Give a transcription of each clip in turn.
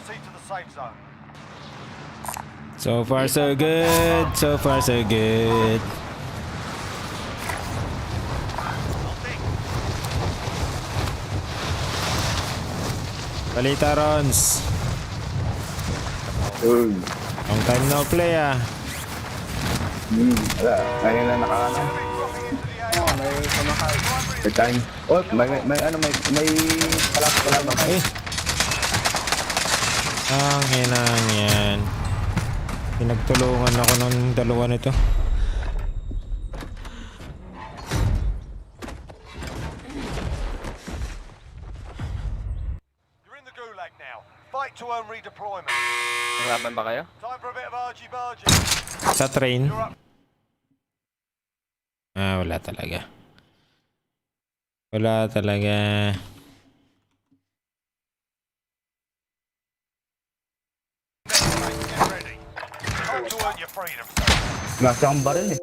proceed to the safe zone. So far so good. So far so good. Balita Rons. Long time no play ah. Wala. Ngayon na nakakana. May kumakain. May time. Oh, may pala ba? Eh. Ang hinang yan. Pinagtulungan ako ng dalawa nito. You're in the gulag now. Fight to earn redeployment. Naglaban ba kayo? Time for a bit of argy-bargy. Sa train. You're up. Ah, wala talaga. Wala talaga. Get ready. Time to earn your freedom. Nasa akong baril eh.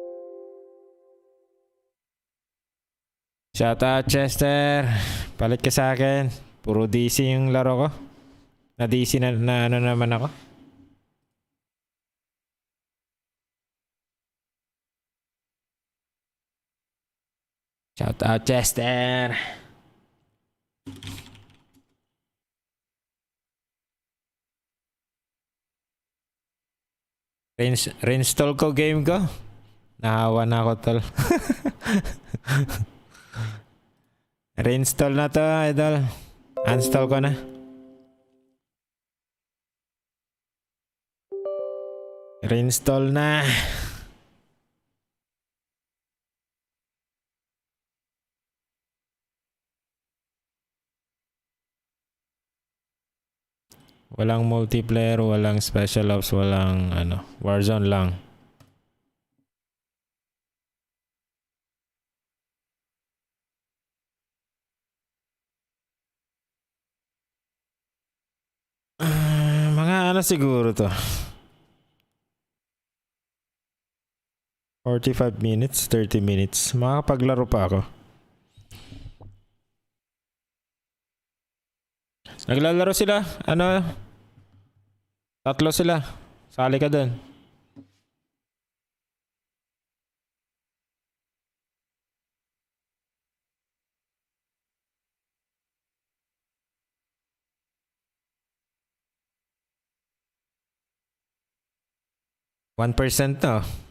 Shout out Chester. Palit ka sa akin. Puro DC yung laro ko. Na DC na ano naman ako. Shout out Chester. Reinstall ko game ko. Nahawa na ako tol. Reinstall na to idol. Uninstall ko na. Reinstall na. Walang multiplayer, walang special ops, walang ano, Warzone lang. Mga ano siguro to. 45 minutes, 30 minutes. Makakapaglaro pa ako. Naglalaro sila. Ano? Tatlo sila. Sali ka dun. $1 to.